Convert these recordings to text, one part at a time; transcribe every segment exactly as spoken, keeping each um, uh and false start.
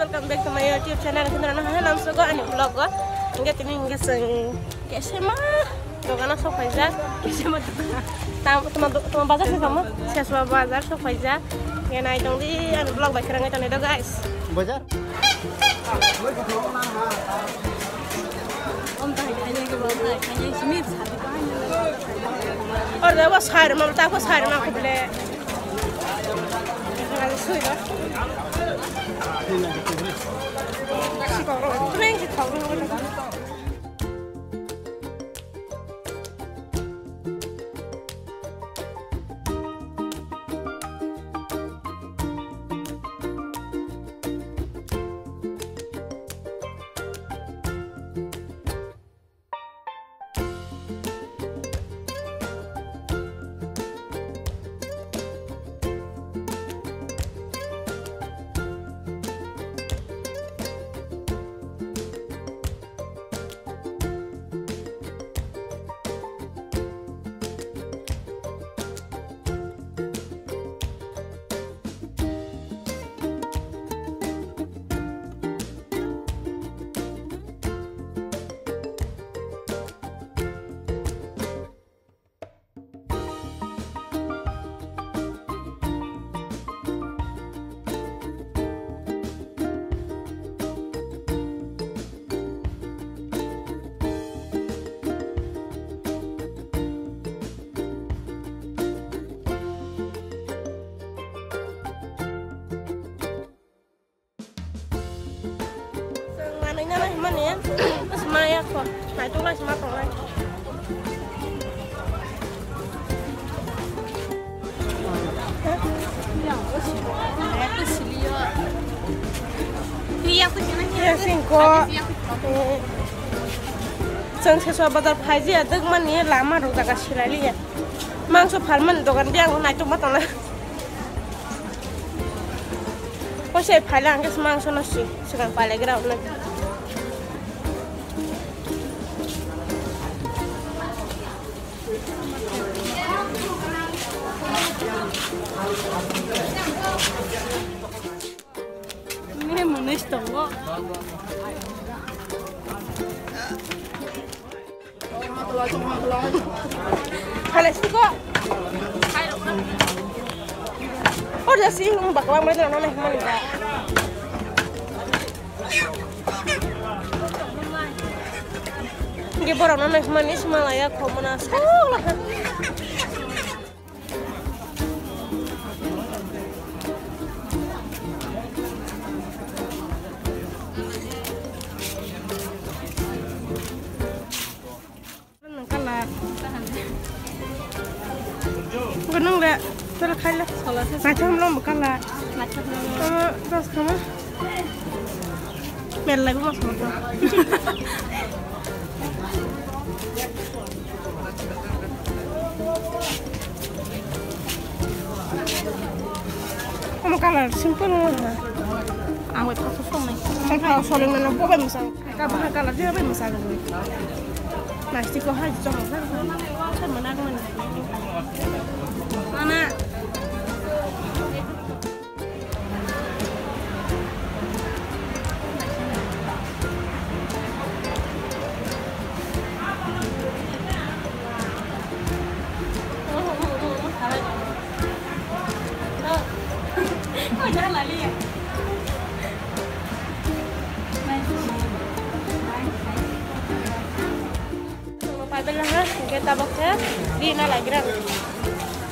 Welcome back to my YouTube channel. Kheno rano hai lam sogo ani vlog go. Hingke tini hingke chwng kesema dogano sok paijak. Kesema dogan. Tam, tamo, tamo bazar se tamo. Seswa bazar sok paijak. Hingke nai tong di ani vlog bai kerang tong do guys. Bazar. Orde bo sar mam ta ko sar ma kuble. Chwng manwi nana himani, maya kho, naitok lai sima tongnai. Iya, singko. Chwng Seswa bazar phaiji ya, dwkmani lama rok jaga silailiya. Mangso phalmani dogan biyang naitokma tongnai. Kosai phaila hwnkhe se mangsono si, swkang palaigra hwnwi. Ini manis tongo. Halai siko. Or jasi hum bakwa mai na na hum ni ba. Ge borok no nai hum ni sima la ya khomona sala. Nang kala. Gunung le, tel khaile. Naithok long bo kala. Naithok long. Tamo dos kama. Mel lai bo mas mo. Omo colour simple wngkha. Ang bai thok thok songnai. Ang thok soling nang bo bai mwsang. Ka bwkha colour je bai mwsang. Plastic ko hai chong. Sai manak man. Mama. Chwngno paibela ha, hwnkhe tabok khe rina laigra.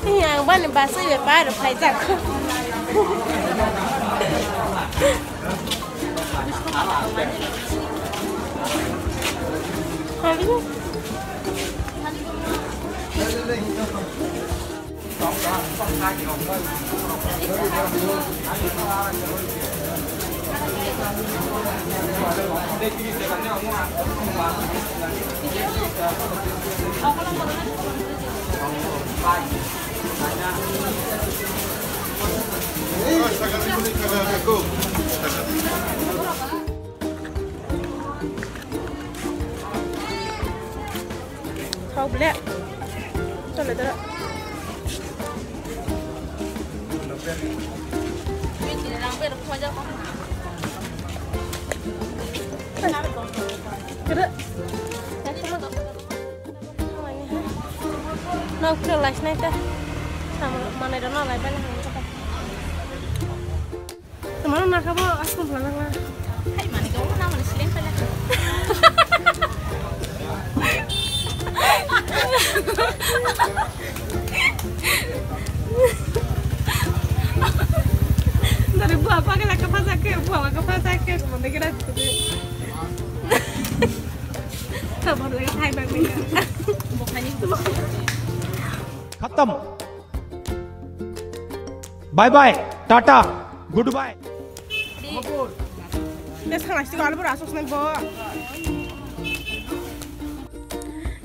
Yang bani bus bai bai rw phaijak. Thok ble. Chole doro. Kere. Nok kira lais nai ta. Sama mana dah nolai bela hang kata. Teman nak apa? Aku belakang lah. Hai, mana kau nak mana siling pala? Dari buah apa kena kepasak ke? Buah apa kepasak ke? Mana kira? Sabar lagi, hai, bye, bye. खत्म। Bye bye, tata, good bye. Te sana sih kalau berasuk nih, Bo.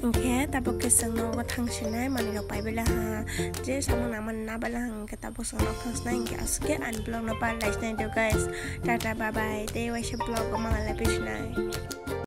Oke, tabuk ke sengno go thang sinai mani rok pai bela ha. Je samo naman na bela hang ke tabuk sengno thang sinai ke aske an vlog no par lai sinai do guys. Tata bye bye. Te waisa vlog go mangala pai sinai.